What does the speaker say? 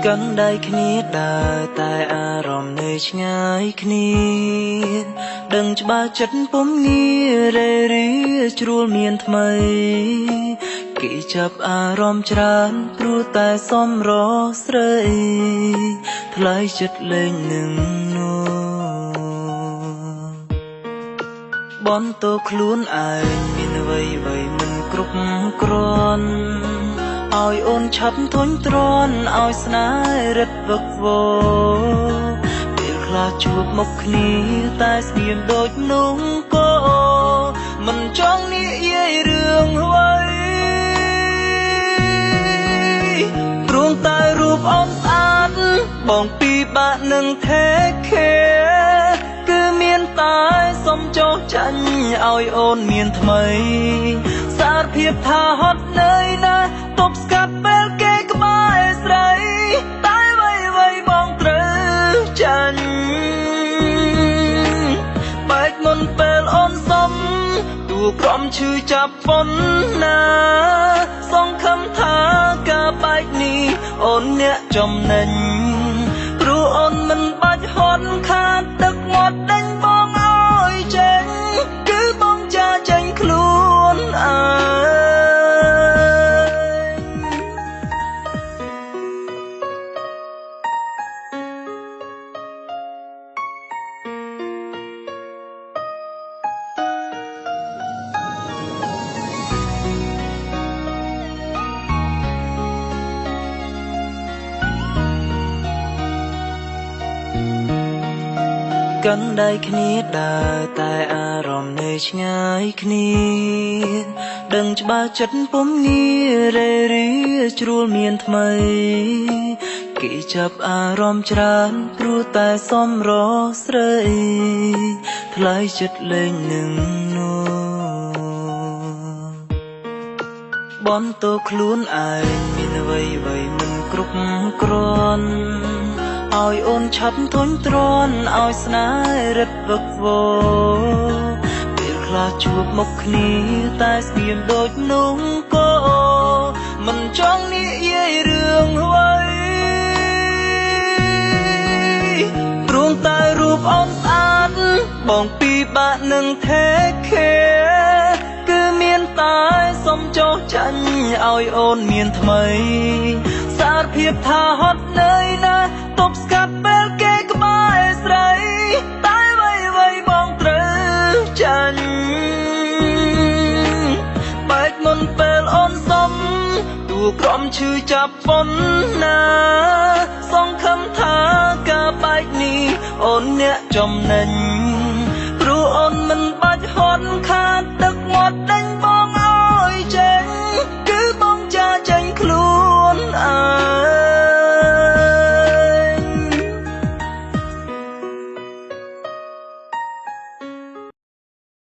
កាន់ដៃគ្នាដើរតែអារម្មណ៍នៅឆ្ងាយគ្នាដឹងច្បាស់ចិត្តពុំងាររេរាជ្រួលមានថ្មីគេចាប់អារម្មណ៍ច្រើនព្រោះតែសំរស្រីថ្លៃចិត្តលេងនឹងនោះបនតោខ្លួនឯងមានអ្វីអ្វីមិនគ្រប់គ្រាន់ឲ្យអូនឆាប់ធុញទ្រាន់ឲ្យស្នេហ៍រិតវឹកវរពេលខ្លះជួបមុខគ្នាតែស្ងៀមដូចនំកោមិនចង់និយាយរឿងអ្វីព្រោះតែរូបអូនស្អាតបងពីបាក់នឹង take care គឺមានតែសុំចោះចាញ់ឲ្យអូនមានថ្មីសារភាពថាហត់នឿយណាស់ទប់ស្កាត់ពេលគេក្បែរស្រីតែអ្វីៗបងត្រូវចាញ់បែកមុនពេលអូនសុំតួក្រំឈឺចាប់ប៉ុណ្ណាសង្ឃឹមថាការបែកនេះអូនអ្នកចំណេញព្រោះអូនមិនបាច់ហត់ខាតទឹកមាត់ដេញបងឲ្យចេញគឺបងចាចេញខ្លួនឯងកាន់ដៃគ្នាដើរតែអារម្មណ៍នៅឆ្ងាយគ្នាដឹងច្បាស់ចិត្តពុំងាររេរាជ្រួលមានថ្មីគេចាប់អារម្មណ៍ច្រើនព្រោះតែសំរស្រីថ្លៃចិត្តលេងនឹងនោះបនតោខ្លួនឯងមានអ្វីអ្វីមិនគ្រប់គ្រាន់ឲ្យអូនឆាប់ធុញទ្រាន់ឲ្យស្នេហ៍រិតវឹកវរពេលខ្លះជួបមុខគ្នាតែស្ងៀមដូចនំកោមិនចង់និយាយរឿងអ្វីព្រោះតែរូបអូនស្អាតបងពីបាក់នឹង take care គឺមានតែសុំចោះចាញ់ឲ្យអូនមានថ្មីសារភាពថាហត់នឿយណាស់ទប់ស្កាត់ពេលគេក្បែរស្រីតែអ្វីៗបងត្រូវចាញ់បែកមុនពេលអូនសុំតួក្រំឈឺចាប់ប៉ុណ្ណាសង្ឃឹមថាការបែកនេះអូនអ្នកចំណេញព្រោះអូនមិនបាច់ហត់ខាតទឹកមាត់